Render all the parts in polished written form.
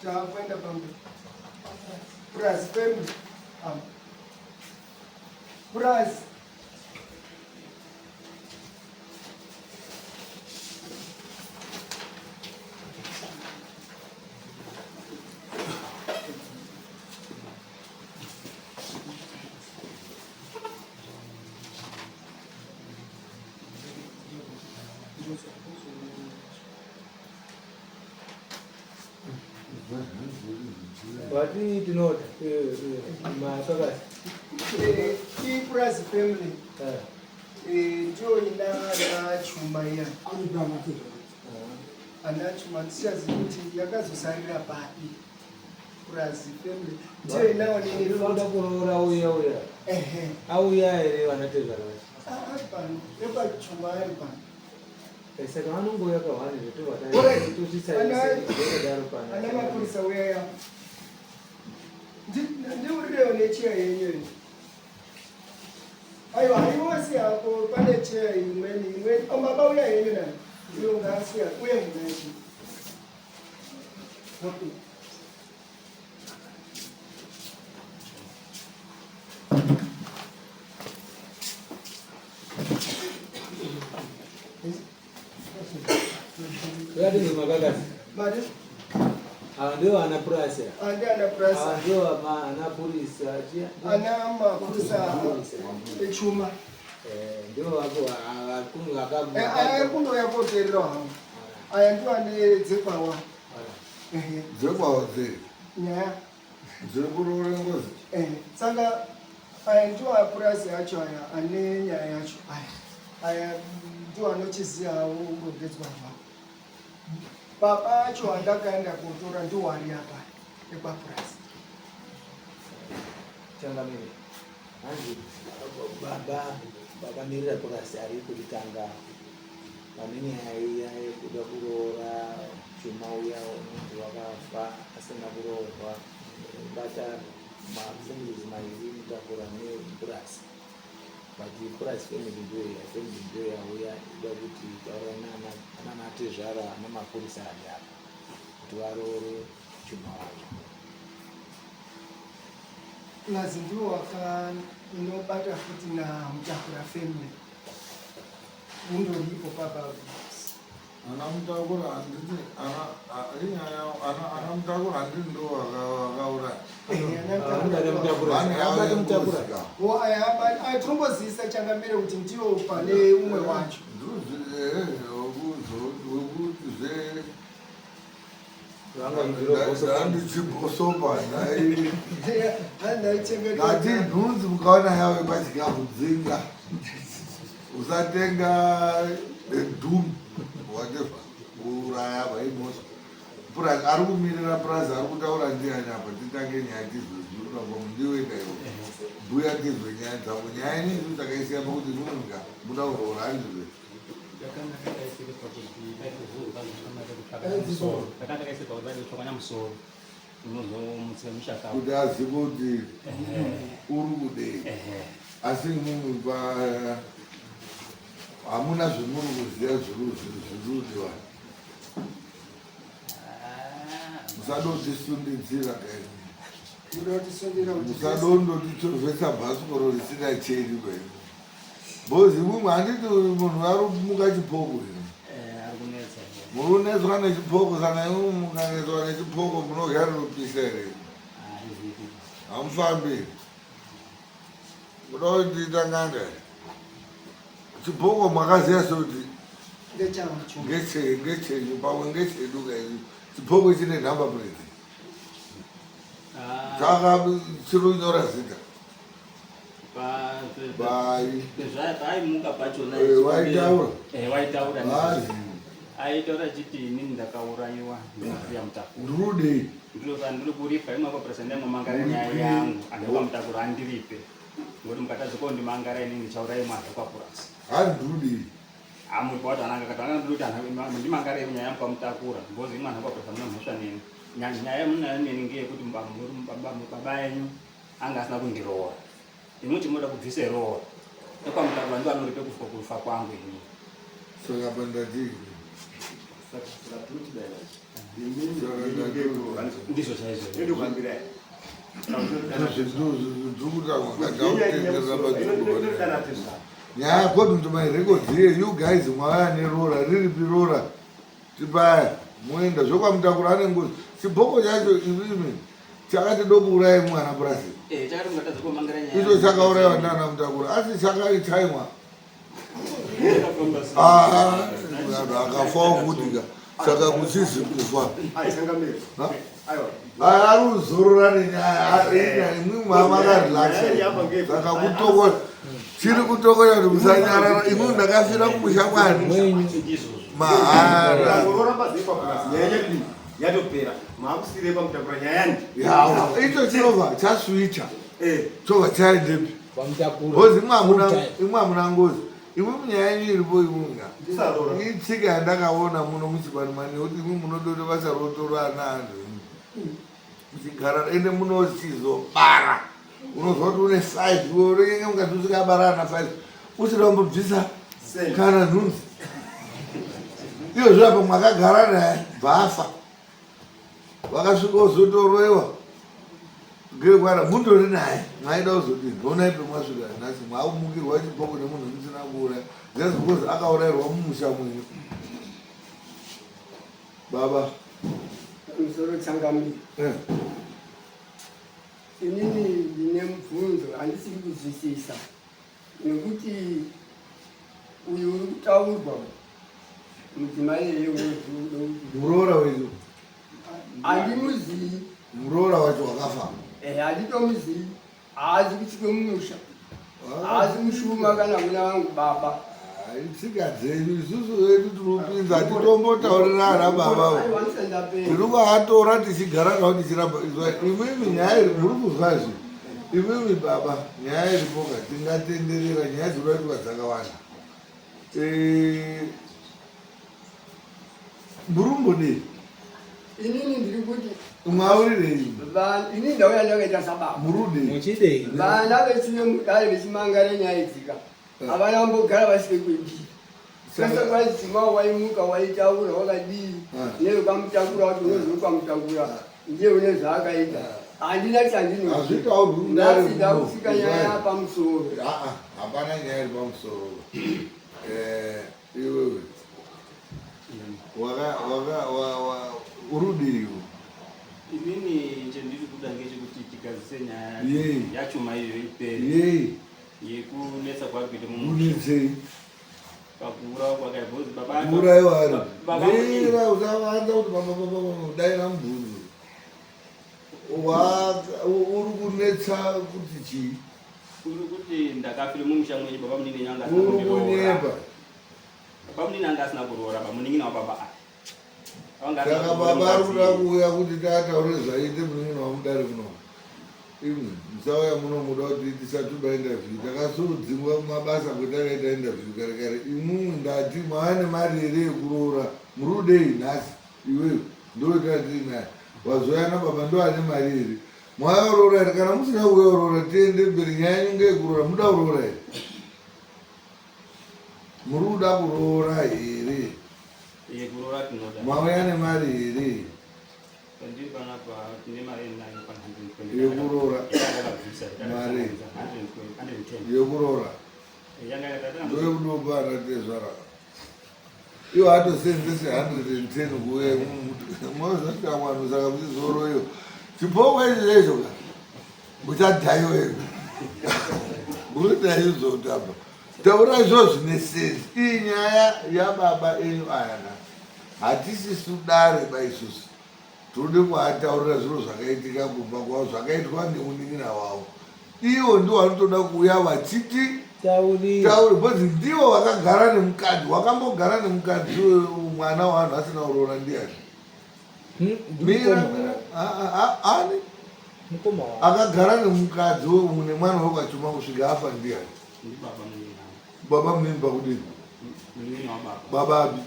Takuenda pamberi. Purazi family. Purazi. Vati tinoda makakasi. Ipurazi family. Ndiyo ina ana chuma iya. Ana chuma tichazivi kuti yakazosarira papi. Purazi family. Ndiyo inawo nini. Kuda kuroora uya uya. Ehe. Auya here vanatezvara vacho? Ari pano. Epachuma ari pano. Saka vanongouya kahwani Alright. zvetosvitsa Ana- daro pano. Ana mapurisa uya ya. Ndiurirewo necheya yenyu iyi. Aiwa haiwasi hako pane cheya imweni imweni. Oh, baba uya yenyu nani. Iyo ngaasiya uye munachi. Okay. Yakadini makakasi. Mari Ava ndivo ana purasi. andi ana purasa. Ava ndivo ana purisa. Ana mapurisa echuma. Ndivo vako vakunga Aya kundouya koteerera hangu. Aya ndiwo ane dzekwawa. Ehe. Dzekwawa dzei? Nyaya. Dziri kuroora ngozi? Saka aya ndiwo apurazi acho aya ane nyaya yacho aya aya ndiwo anochizivawo urongedzwa hwavo. Baba acho andakaenda kotora ndiwo ari apa ekwapurazi. Changamire. Hanzi baba vakamirira purasi ari kutanga pane nyaya iya yekuda kuroora chuma uya unonzi wakafa asina kuroorwa bata mafamilies mairi mutakura nepurasi but purasi family ndiyo iya family ndiyo yauya ida kuti taura nanatezvara namapurisa ari apa kuti varoore chuma wacho. Purazi ndiwo wakanobata futi naMutakura family. Undoripo papa. Ana Mutakura handiti ana inyaya ana ana Mutakura handiti ndo vakauraya. Vanobata Mutakura. Vane Abate Mutakura. ngozi ka. Wo aya aya tinombozivisa changamire kuti ndiwo pane umwe wacho. Wekuzve Vanga ndiro boso. ndandichibhosopa ndai Handaichengeta. ngati nhunzi mukaona yave pachikafu dzinga usatenga doom whatever kuuraya vaimosva purazi ari kumirira purazi ari kutaura ndiani apa titange nyaya tizwe ndiwe kaiwo bhuya tizwe nyaya dzako nyaya inesu takaisiya pakuti nunga muda kuroora andizve Takanga musoro unozomutsira mushaka. Kuti azive kuti uri kudei asi imwimwi pa hamuna zvemuri kuziva zviri kudiwa musadotisundidzira kai. Munotisundira kuti Musadondotichovhesa bhasikoro risina cheni kwai bhozi imwimwi handiti munhu ari kumuka chipoko here? Ari kunetsa. Muri kunetswa nechipoko saka imwimwi mukanetswa nechipoko munogara rinopisa here? Hamufambi muda kundiita n'anga here? Chipoko makaziva sekuti ndechangu chuma. Ngechenyu pamwe ngechedu kai chipoko chine number plate chaka chiri kunyora zita. Bai. Paaimuka pachona Waitaura? Waitaura. Vazi. Aitaura achiti inini ndakaurayiwa ndisiya Mutakura. Ndurudei. Ndinofa ndiri kuripa imwe apa president yamamangara nyaya yangu anhu kwaMutakura andiripe ngokuti mukatadza kondimangara inini ndichauraya imwe anhu kwapurasi. Hanzi ndurudei. Amuripa wacho ananga kati anga ndiri kuti anhu ndimangare nyaya yangu kwaMutakura because imwe anhu kwapurasi amuna mhosva neni. Nyaya yamunayo neni ngeyekuti baba enyu anga asina kundiroora imwe chimoda kubvise roora ekwaMutakura ndo anoripe kufa kufa kwangu inini. Saka pandati Saka tiri kuti dai vacho. Ndizvo chaizvo. Nyaya according to my records here, you guys mwauya neroora riripi roora tipaya moenda zvekwamutakura ane ngozi chibhoko chacho imimi chakati dokuuraya mwana purasi eh, icho chakaurayiwa nana mutakura asi chakaichaimwa Ah, akafawo futi ka saka kuchizi kufa ari kuzorora nenyaya imwi makarelaxa saka kutokoya chiri kutokoya kuti musanyarara imwi ndakafira kumusha kwani mahara yatopera maakusire pamutakura nyaya icho chinobva chaswicha eh. chobva chaendepi Ngozi imwe hamuna ngozi imwe munyaya yenyu iripo imwe itsika yandakaona muno muchibanimani yekuti imwe munodoti basa rotora ana anhu muchigara ende munochizobara unozwa kuti une five urenenge mukadzi usingabara ana five usina kumbobvisa kana nhunzi iyo zvo apa mwakagara naye bvafa vakasvika kuzotoroiwa ngekwana mundori naye mwaida kuzodini honai pemwasvika nhasi mwakumukirwa chipoko nemunhu musina kuuraya just because akaurayirwa mumusha mwenyu baba musoro tsangamira eh. Inini ndine mubvunzo handisiri kunzwisisa nekuti uyu uri kutaurwa mudzimai iyeye muroora wedu handimuzii muroora wacho wakafa eh, handitomuzii haazi kusvike mumusha haazi mushuma kana kuna vangu baba itsika dzenyu isusu vedu tinopinza hatitombotaurira ana baba tiri kuvatora tichigara navo tichiramba imwimwi nyaya iri muri kuzwa zve imwimwi baba nyaya iripoka tingatenderera nyaya dzinoitwa dzakawanda eh, Murumbodei? Inini ndiri kuti maurirei? Inini ndauya ndakaita sababa. Murudei? Muchidei? Vana vechive mudare vechimangara nyaya idzika. Eh. Havana kumbogara vasike kwendiri. Sasa kwaidzima waimuka waitaura wakadii eh. newekwamutangura wacho unozwe kwamutakura eh. ndiye une zvaakaita. Handina chandinoazvitaurwi. Nhasi ndakusvika nyaya pamusoro. Ah, ah, hapana nyaya iri pamusoro. Eh, iwewe waka waka wa urudii inini chendiri kuda ngechekuti tigadzise nyaya yachuma iyo ipere yekunetsa kwakuita munetsei pakuurawa kwakaibhozi babauraiwa ari mira usavanza kuti baba baba daira mubvunzo uri kunetsa kuti chii Uri kuti ndakafira mumusha mwenyu baba munini anga asina kundiroora. Uri kunyepa. Baba munini anga asina kuroora baba munin'ina wababa aya. Saka baba ari kuda kuuya kuti taataure zvaite munin'ina wamudare muno. Imwe musauya muno muda kuti tisatuba interview. Takasudzingwa kumabasa kwetakaita interview kare kare. Imwimwi ndati mava nemari here yekuroora? Muri kudei nhasi? Iwewe ndoita tiri naye. Wazouya nababa ndo ane mari here? Mwaroora here? Kana musina kuroora tiende mberi. Nyaya yenyu ngeyekuroora. Muda kuroora here? Muri kuda kuroora here? Kuroora tinoda. Mauya nemari here? Pandiri panapa tine mari nayo pa 120. Yekuroora. Mari. 110. Yekuroora. Ndoyekudopa ana tezvara. Iwo atosenzese 110 kuuya mozasvika vanhu saka muchizoroiwa. Chipoko ichi chaicho ka. Muchadhaiwa imi. Muchadhaiwa taura izvo zvine sense. Iyi nyaya yababa enyu aya ka. Hatisisu dare ba isusu. Tode kuataurira zviro zvakaitika kumba kwavo zvakaitwa nemunin'ina wavo. Ivo ndivo vanotoda kuuya vachiti tauri because ndivo vakagara nemukadzi wakambogara nemukadzi mwana wavanhu asina kuroora ndiyani hmm, mira ani akagara nemukadzi nemwana wekwachuma kusvika afa ndiyani baba munini pakudini baba abi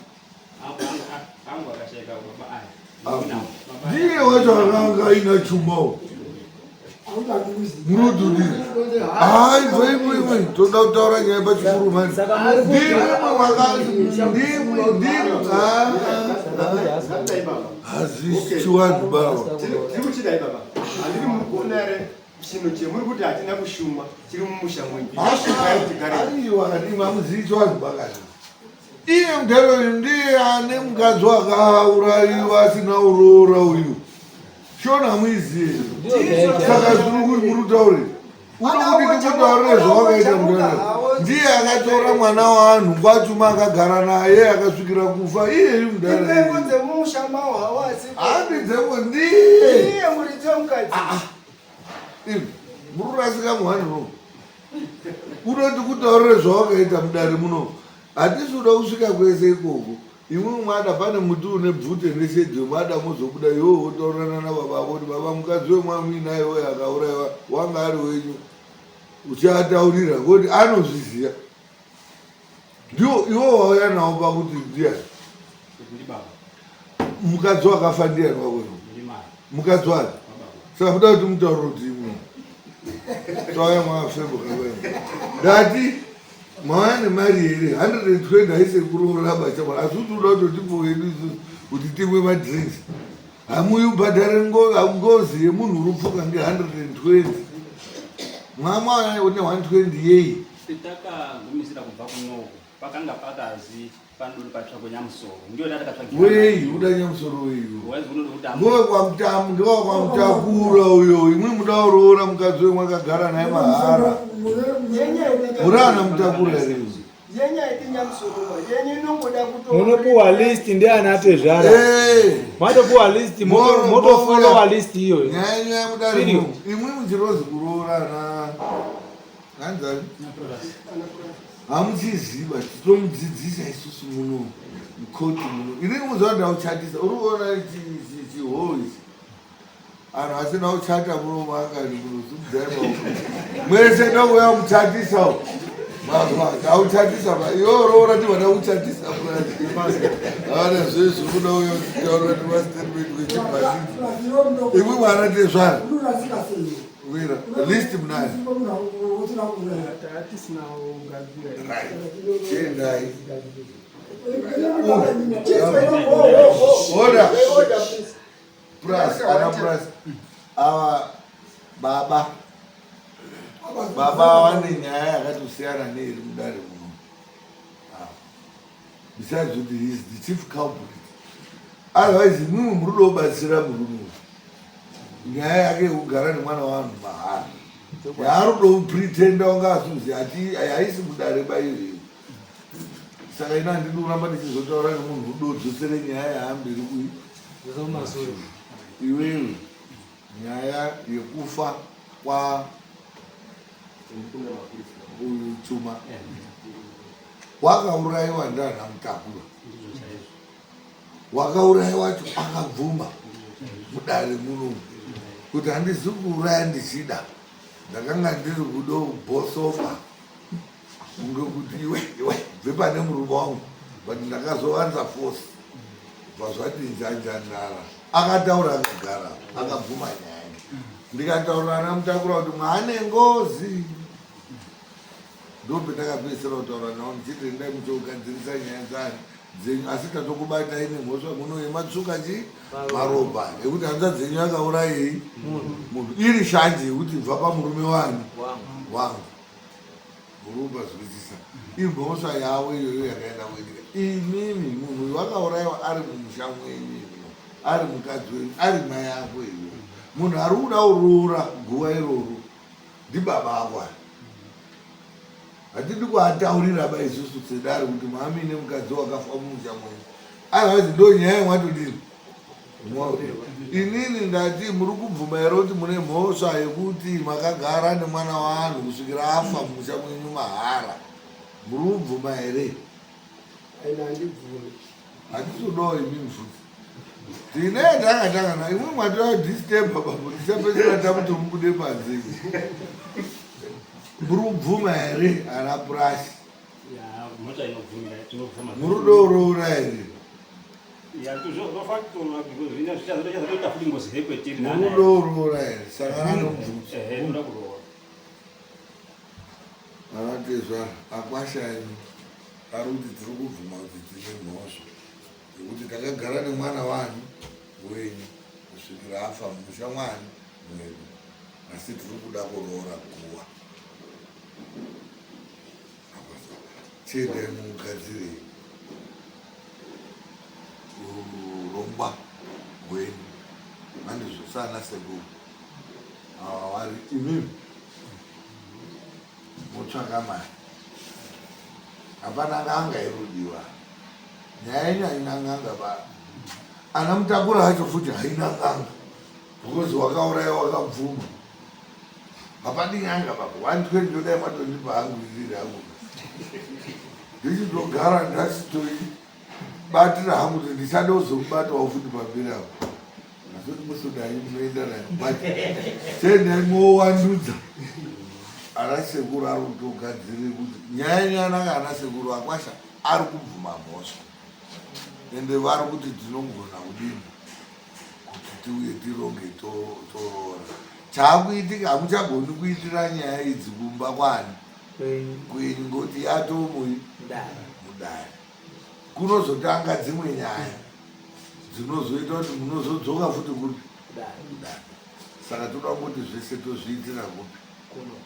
ndiye wacho akanga aina chumawo munodhudii hayi bvaimwe toda kutaura nyaya pachikuru mani ndimwe wakati ndimwe ndimwe Ngatidayi baba. Hazvisi chiwanhu baba. Tiri kuchidai baba. Handiri muri kuona here chinhu chemuri kuti hatina kushuma chiri mumusha mwenyu. Shukai kuti gare. Aiwa, ndima hamuzivi chiwanhu bakati. Iye mudhara uyu ndiye ane mukadzi wakaurayiwa asina uroora uyu. Shona hamuizivi. Saka zviri kuti muri kutaurira. Unokuti tikutaurire zvawakaita mudhara. Ndiye akatora mwana waanhu kwachuma akagara naye akasvikira kufa. Iyeyu mudhara. Impengo dzemumusha mawo hawasi. Handi dzemo ndiye. Iye muridzi wemukadzi. Imi, muri kurasika muhani uno. Unoti kutaurire zvawakaita mudare muno. Hatisi kuda kusvika kwese ikoko. Imwe mwada pane muti une bvute neshedhi mwada mozobuda iwewe wotaurirana nababa vako kuti baba mukadzi wemwamuinaye uyo akauraiwa wanga ari wenyu. Uchiataurira ngokuti anozviziva. Ndiwo iwo wauya nawo pakuti ndiyani? Mukadzi wakafa ndiyani wako? Mukadzi wake. Saka kuda kuti mutaurire kuti imwe. Tauya mwafembuka wewe. Ndati mauya nemari here 120 haisi yekuroora bachamwana asi kuti uda kutotipo hedu isusu kuti timwe madrinks hamuyi ubhadhare ngozi yemunhu uri kupfuka nge 120 mwamwa une 120 yei. Takagumisira kubva kunoko pakanga pakazi panodori patsvagwe nyamusoro ndiyo tatakatsvagira wei uda nyamusoro wei waizi unoda kuti amu- ndowekwamutamu ndowekwamtakura uyo imwe muda kuroora mukadzi wemwe akagara naye mahara murana mutakura here Yenyu haiti nyamusoro ba. Yenyu inongoda kuto. Munopuwa list ndiana atezvara. Eh. Matopuwa list motofollowa list iyoyo. Nyaya yenyu yamudare muno. Imwe muchirozi kuroora na hanzani. Hamuchiziva titomudzidzisa isusu muno mukoti muno. Ini muziva ndauchatisa. Uri kuona chihoo ichi. Anhu asina kuchata muno maangani muno simudzai maoko. Mwese ndauya muchatisa. Mazwa ndauchatisa ba. Iwe roora ndi vada kuchatisa murati. Havana zvezvo kuda uya kutaura ndi mastatement wechibhazini. Imwe mwana tezvara. Wira list munayo. Right. Chiendai. Order. Order please. Plus, ana plus ava baba baba vane nyaya yakatosiyana neiri mudare muno. Besides kuti he is the chief culprit. Otherwise imwimwi muri kuda kubatsira murume uyu. Nyaya yake yekugara nemwana wavanhu mahara. Yaari kuda kupretenda kunge asuzi haisi mudare ba iyoyo. Saka ini handidi kuramba ndichizotaura nemunhu udodzosere nyaya yaamberi kui iwewe nyaya yekufa kwa uyu Chuma wakaurayiwa ndana Mutakura wakauraya wacho akabvuma mudare muno kuti handizi kuuraya ndichida ndakanga ndiri kudo kubhosofa kunge kuti iwe iwe bve pane murume wangu but ndakazovanza force bva zvati njanjanara akataura akagara akabvuma nyaya yake ndikataura ana Mutakura kuti mwaane ngozi ndopendakapedzisira kutaura navo ndichiti endai muchogadzirisa nyaya dzani dzenyu asi tatokubatai nemhosva muno yematsvuka chi maropa ekuti hanzvadzi dzenyu akaurayei munhu iri shanje yekuti bva pamurume wani wangu Muruba zwisisa imhosva yavo iyoyo yakaenda kuitika. Imimi munhu uyu wakaurayiwa ari mumusha mwenyu imimi, ari mukadzi wenyu, ari mai ako iyoyo. Munhu ari kuda kuroora guva iroro ndibaba ako aya. Hatidi kuataurira ba isusu sedare kuti mamine mukadzi wakafa mumusha mwenyu. Otherwise ndo nyaya yemwatodini. Inini ndati muri kubvuma here kuti mune mhosva yekuti makagara nemwana waanhu kusvikira afa mumusha mwenyu mahara? Muri kubvuma here? Aina handibvumi. Hatisi kudawo imimi futi. Tine tanga tanga na imwe mwatova disturb babo tichapedzisira takuti mubude panze. Muri kubvuma here ana purasi? Ya, mhosva inobvumira tinobvuma. Muri kuda kuroora here? Ya, zvofakitorwa because zvina zvichazoita futi ngozi hekwetiri Muri kuda kuroora here? Sangana nomubvunzo. Ehe, tinoda kuroora. Vanatezvara akwasha enyu ari kuti tiri kubvuma kuti tine mhosva. Zvekuti takagara nemwana wani wenyu kusvikira afa mumusha mwani mwedu, asi tiri kuda kuroora guwa. Chiendai mugadzire urongwa hwenyu handizvo sana sekuru ava vari imimi motsvaka mari hapana n'anga irudiwa nyaya yenyu haina n'anga ba ana mutakura acho futi haina n'anga because wakauraya wakabvuma hapadi n'anga baba 120 ndodai matondipa hangu iriri hangu ndichitogara ndasitoi batira hangu kuti ndichada kuzomubatawo futi pamberi apo Azoti musodai munoenda naye but tendai mowandudza ana sekuru ari kutogadzirire kuti nyaya yenyu yanaka ana sekuru akwasha ari kubvuma mhosva ende vari kuti tinogona kudini kuti tiuye tironge toroora chaakuitika hamuchagoni kuitira nyaya idzi kumba kwani kwenyu ngokuti yatomui mudare kunozotanga dzimwe nyaya dzinozoita kuti munozodzoka futi kupi kudare saka toda kuti zvese tozviitira kupi kuno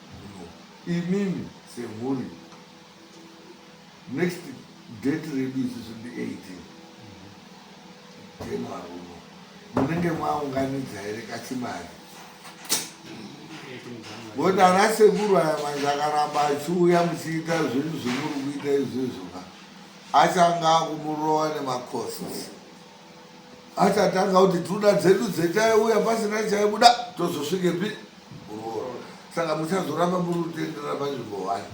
imimi semhuri next date redu isusu ndi 18 january uno munenge maunganidza here kachimari ngokuti ana sekuru aya manje akaramba achiuya muchiita zvinhu zvemuri kuita izvozvo ka Achanga akumurova nemacosts. Achatanga kuti tinoda dzedu dzetaiuya pasina chaibuda tozosvikepi kuroora. Saka muchazoramba muri kutendera panzvimbo one.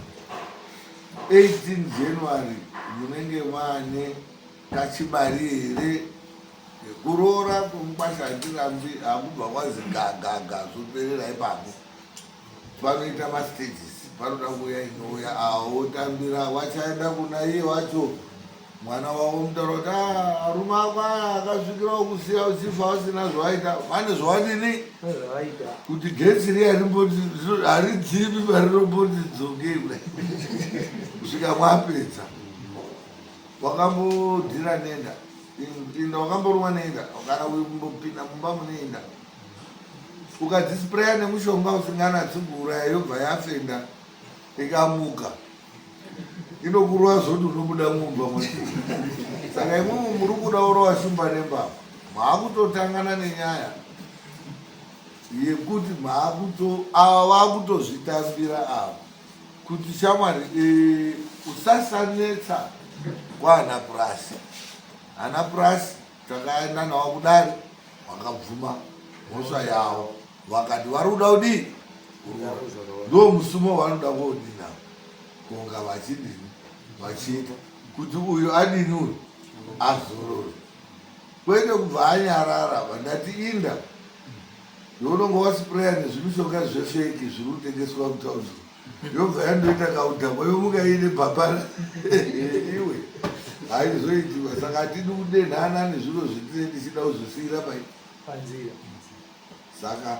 18 January munenge maane kachimari here kuroora kwemukwasha handirambi hakubva kwazi gagaga zvoperera ipapo. Panoita mastages panoda kuuya inouya awo wotambira wachaenda kuna iye wacho mwana wavo mutaura kuti ah, arume ako aya akasvikirawo kusiya uchifa vasina zvawaita vane zvawadini kuti getsi riya haridzimi parinomboti dzokei kudai kusvika mwapedza wakambodhira nenda inda wakamborumwa nenda kana kumbopinda mumba mune inda ukadzispreya nemushonga usinganatsi kuuraya yobva yafenda ikamuka inokurova zvoti unobuda mumba mwa saka imwimwi muri kuda urova shumba nembavha maakutotangana nenyaya yekuti maakuto ava vakutozvitambira ava kuti shamwari e, usasanetsa kwaana purasi ana purasi takaenda nawo kudare vakabvuma mhosva yavo vakati vari kuda kudii ndo musumo wavanoda kodii navo kunga vachidini vachiita kuti uyu adini uyu azorore kwete kubva anyarara vandati inda younonge waspreya nezvimishonga zvefeki zviri kutengeswa mutaundi yobva yandoita kaudhakwa yomuka iine bhapana iwe haizoitiwa saka hatidi kudenhana nezviro zvetine tichida kuzosiira pai panzira saka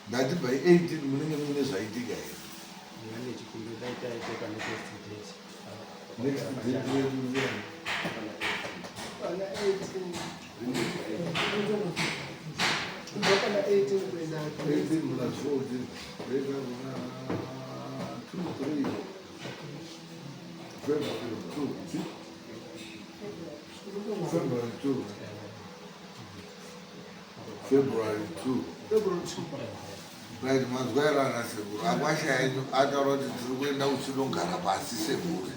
ndati by 18 munenge muine zvaitika here next date yedu ndiyani Pana 18 kubva pana 18 kuenda 18 plus 14 zvoita kuna 2 3 February 2 February 2 February 2 February 2 Right, manzwa here ana sekuru akwasha enyu ataura kuti tiri kuenda kuchinogara pasi semhuri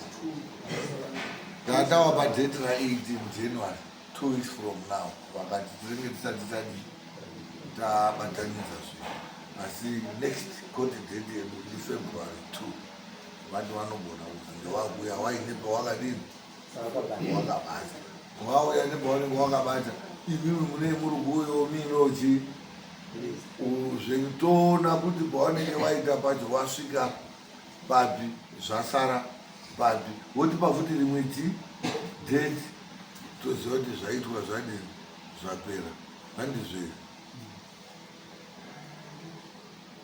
tatawa padate ra18 January 2 weeks from now vakati tinenge tisati tadii tabatanidza zvinhu asi next court date yedu ndifebruary 2 vati vanogona kuzenge wakuya waine pawakadini wakabata wauya nepawanenge wakabata imimi mune muri kuuyawo miinochi zvetoona kuti pawanenge waita pacho wasvika papi zvasara papi wotipa futi rimwe ti date toziva kuti zvaitwa zvadini zvapera handizvo here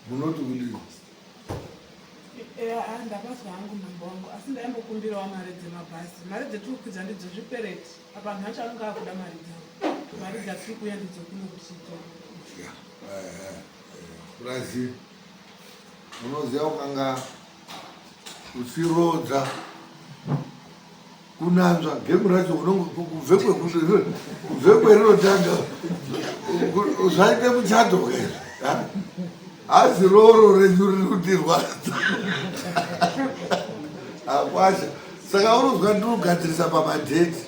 munoti kudini? Eya, ndapazwa hangu mambo wangu, asi ndaimbokumbirawo mari dzemabhazi. Mari dzetiri kukwidza ndidzo zvikwereti. Apa vanhu vacho vanonga vakuda mari dzavo. Mari dzatiri kuuya ndidzo kuno kuti titora. Purazi, unoziva ukanga uchirodza kunanzva gemu racho kubve kwerinotanga zvaite muchato ke hazi roro renyu riri kundirwadza akwasha saka unozwa ndiri kugadzirisa pamadheti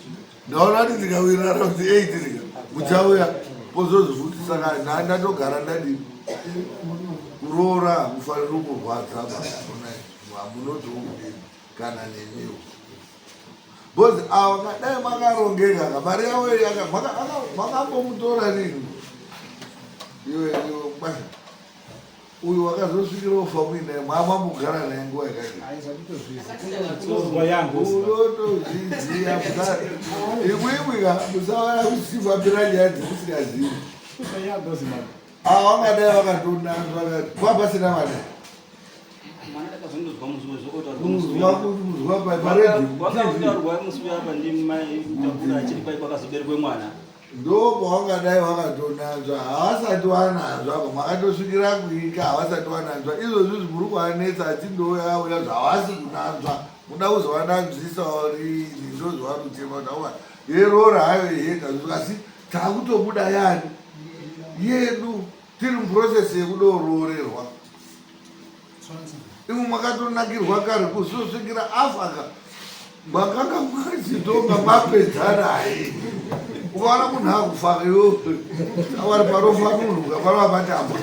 ndaona kuti ndikawirirana kuti eight rika muchauya pozozi futi saka ndatogara ndadii kuroora hakufaniri kurwadza hamunoti ukudini kana neniwo bcause ava kadai makarongeka ka mari yavo makambomutora rini iwe iwe basa uyu wakazosvikira ufa muinaye mwamambogara naye nguva yakatiunotozviziva imwimwi ka musavara kuchifambira nyaya dzemusingazivi ava vangadai vakatonanzwa kwapasina vana ndopawangadai wakatonanzva havasati wananzva apa makatosvikira kuika havasati wananzva izvozvi zvimuri kuvanetsa achindouya uya zvavasi kunanzva muda kuzovananzvisawo rini ndozvavari kuchema kuti awa yerora hayo yega asi takutobuda yani yedu tiri muprocess yekudoroorerwa imwe makatonakirwa kare kuzosvikira afa ka makanga machitonga mapedza naye ukaona munhu akufa iwe awari panofa munhu ukafanova patamba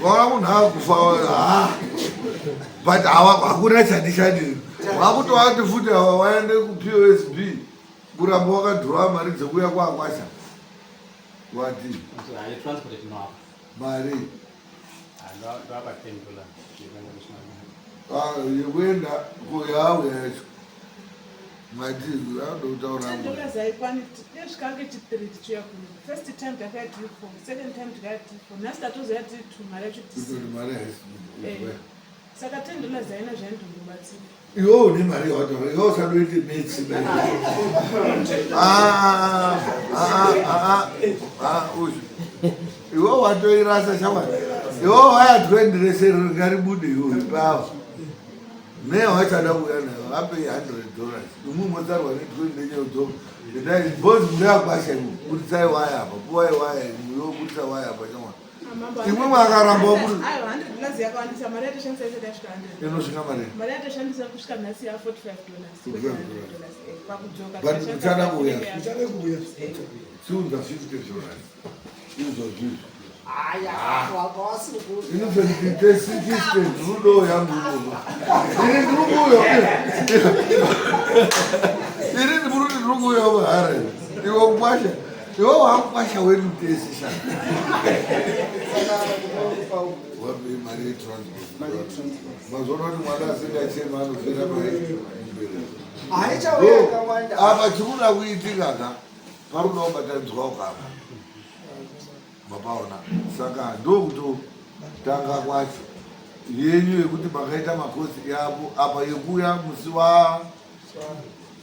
ukaona munhu akufa ha but hakuna chandishandiri vakutovati futi ava waende kuposb kuramba wakadhurowa mari dzekuuya kwakwasha wati mari ah, yekuenda kuyauya yacho mati adotaura saka 10 dollars haina zvaindombobatsira iwe une mari yawatora iwe usadoite metsi ah, ah, ah, iwe watoirasa shamwari iwe waya 20 rese ngaribude iwe pavo me wachada kuuya nayo ape 100 dollars imwe motsarwa ne 20 nenyeudzo endai bhozi muri akwasha imwe buritsai waya apa puwai waya imwe iwe buritsa waya apa shamwari imwe makaramba inosvika mari uchada kuuya chiunza 50 dollars izvozvizvo inozondite 60 rudo yangu imomo ini ndiri kuuya ini ndiri kuuya kuharare iwe kukwasha Iwe wakwasha wedu tese sha. Wapi mari yetransport? Mazoona kuti mwana asingachema anofira mari Haichauya yakawanda. Apa chikuda kuitika ka paruda kubatanidzwa ukama. Mapaona. Saka ndokutotanga kwacho yenyu yekuti makaita makosi yavo apa yekuya musi wa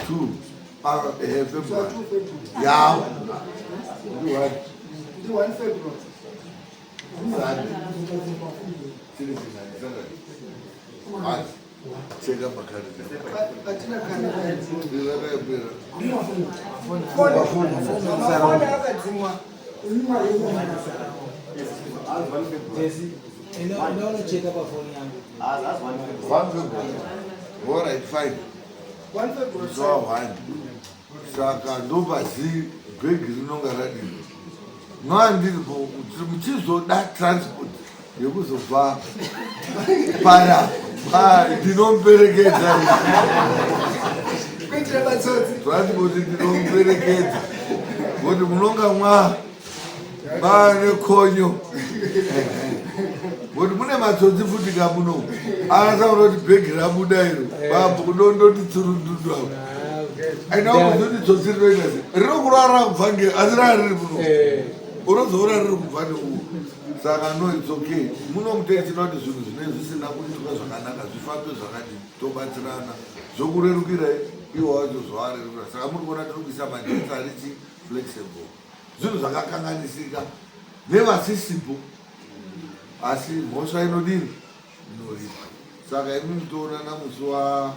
2 February yawo ndi 1 February cheka makari atina kana yakapera mafoni akadzimwa Unocheka pafoni yangu. 1 February all right fine 1 February zuva 1 saka ndopazi bhegi rinonga radii mwandiripo kuti muchizoda transport yekuzobva para ndinomuperekedza kuitira matsotsi transport ndinomuperekedza kuti munonga mwa mane konyo kuti mune matsotsi futi kamuno akasaona kuti bhegi rabuda iro bambo kudondoti tsurundudu apo aina kuzoti tsotsi rinoita se rinokurara kubva nge asi raa riri muno. Unozoona riri kubva neuko. Saka no it's okay. Muno mutei tinoda kuti zvinhu zvinenge zvisina kuitwa zvakanaka zvifambe zvakadini, tobatsirana. Zvokurerukirai iwo wacho zvawarerukira. Saka muri kuona tiri kuisa madates ari chi flexible. Zvinhu zvakakanganisika nevasisipo. Asi mhosva inodini? Inoripa. Saka imi mutoonana musi wa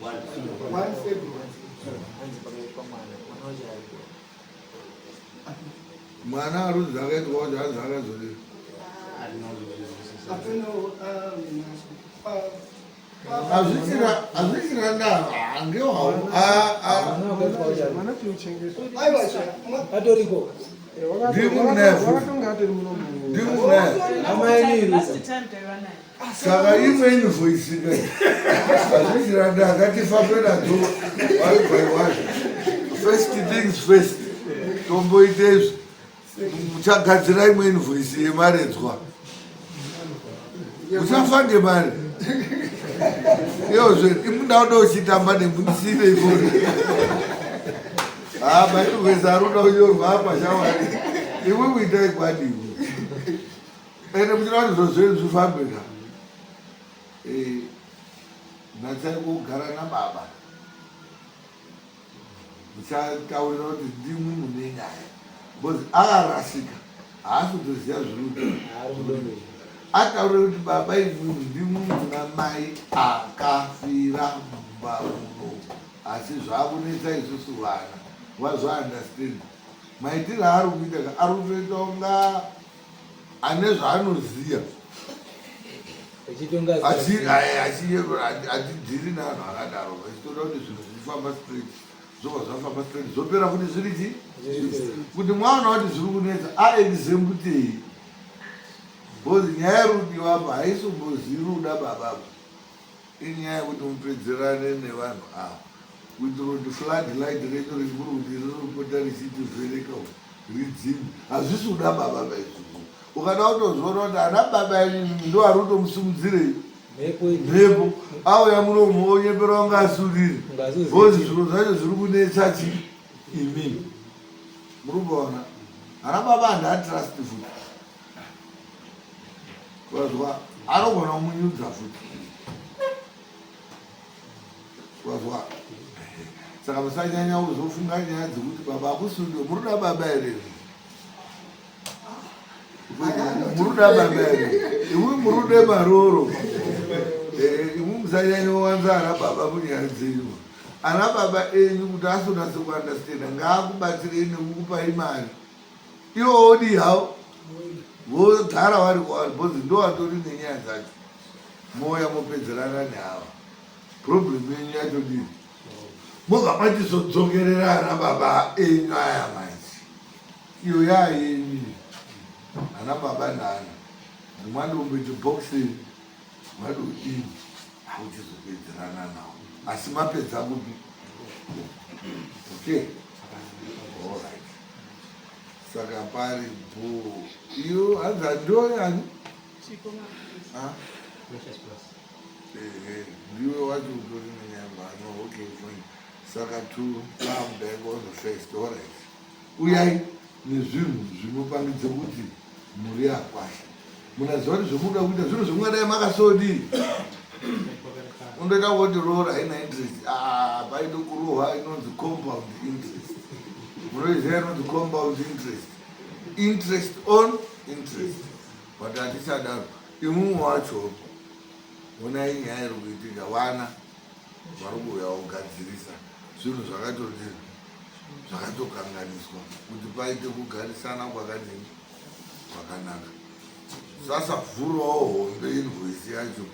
1 February. Hanzi pakaitwa mwana, mwana wacho aripo. Mwana arunzi akaitwa wacho hanzi akazodini? Hazvichina ndava, hangewawo. Mwana wakaitwa wacho aripo. Mwana tinochengeta. Aiwa, Atoriko. Ndimi munaye futi. Wakatonga atori muno mu Ndimi munaye. Amai Last Rusa. time taiva naye. Saka imwe invoice hazvichina ndaa, ngatifambe nadzo one by one. First things first, tomboite izvi. Muchagadzira imwe invoice yemaredzwa, muchafa ngemari iyozve. Imundauda uchitamba nemutsine ikoni. Ha, mainvoice ari kuda kunyorwa apa shamwari. Imwe muitai kwadiwe ende muchida kuti zviro zvenyu zvifambe ka. Natsai kugara nababa, muchataurira kuti ndimwi mune nyaya because akarasika, haasi kutoziva zviri. Ari mudondo. Ataurira kuti baba imwimwi ndimwi muna mai akafira mumba muno, asi zvakunetsa isusu vana. Wazvaunderstand maitiro aari kuita ka? Ari kutoita kunga ane zvaanoziva. Echitonga. Hatidhiri nevanhu akadaro. Vachitoda kuti zvinhu zvifamba straight, zvobva zvafamba straight, zvopera kuti zviri chi kuti mwaona kuti zviri kunetsa aexemptei, because nyaya yerudiwa apa haisimbozviruda bababa, inyaya yekuti mupedzerane nevanhu ava kuitira kuti floodlight renyu rimuri kuti riripota richitivheneka ridzime. Hazvisi kuda baba vaizvozvo. Ukada kutozviona kuti ana baba enyu ndo ari kutomusimudzirei Mhepo iyi. Mhepo auya munomu onyepera kunge asuriri. Ungazuziva. Because zviro zvacho zviri kunetsa chi imini muri kuona ana baba handiatrust futi, wazwa? Anogona kumunyudza futi, wazwa? Saka musanyanya kuzofunga nyaya dzekuti baba akusudiwe. Muri kuda baba here? Muri kuda baba here? Imwi muri kuda maroro. Imwi musanyanya kuwanza ana baba munyaya dzenyu. Ana baba enyu kuti asonatse kuunderstanda, ngaakubatsirei nekukupai mari. Ivo odi havo vogara vari kwavari because ndo vatori nenyaya dzacho. Moya mopedzerana neava, problem yenyu yatodii, mobva machizodzokerera ana baba enyu aya manje. Iyo yaa yenyu ana baba naana mwadomboiti boxing mwadodini, auchizopedzerana nawo asi mapedza kupi? Okay, alright. Saka pari bho iyo hanzi handiwo yani. Ah? Ehe, ndiwe wacho utori nenyamba no. Okay, fine. Saka to come back on the first. Alright, uyai nezvinhu zvinopangidze kuti mhuri yakwasha. Munaziva kuti zvomunoda kuita zvinhu zvomungadai makasodii. Undoita kuti roora haina interest. Ah, paide kurohwa inonzi compound interest. Munoiziva inonzi compound interest? Interest on interest. But hatichadaro. Imumwe wacho onai nyaya iri kuitika, vana vari kuuya kugadzirisa zvinhu zvakatodii, zvakatokanganiswa, kuti paite kugarisana kwakadini, kwakanaka. Sasa vhurawo hombe invoice yacho.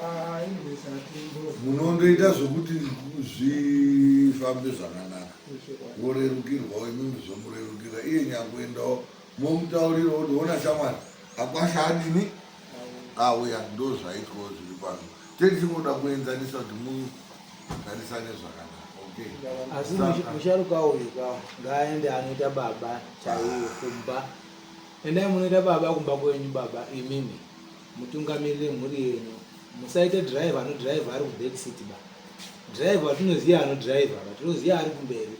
Ah, invoice hatimbo. Munondoita zvokuti zvifambe zvakanaka, vorerukirwawo, imimi zvomurerukira. Iye nyakuendawo momutaurirawo kuti ona shamwari, akwasha adini, auya. Ndo zvaitwawo zviri pano. Tetichingoda kuenzanisa kuti mugarisane zvakanaka. Okay. Asi musharuka uyu ka ngaaende anoita baba chaiwo kumba. Endai munoita baba kumba kwenyu baba imimi, mutungamirire mhuri yenyu. Musaite driver anodriver ari kubackseat ba. Driver watinoziva anodriver ba, tinoziva ari kumberi.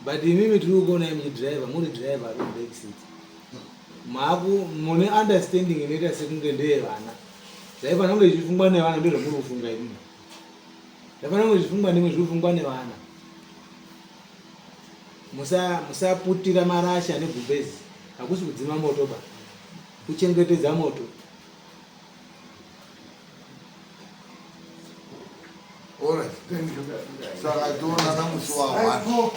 But imimi tiri kukuonai muchidriver, muri driver ari kuback seat. Maku mune understanding inoita sekunge ndeyevana. Zvaifanira kunge zvichifungwa nevana ndozvamuri kufunga imimi. Zvaifanira kunge zvichifungwa nemwe zviri kufungwa nevana. Musa musaputira marasha negumbezi. Hakusi kudzima moto ba. Kuchengetedza moto. Alright, thank you. Saka toonana musi wa 1.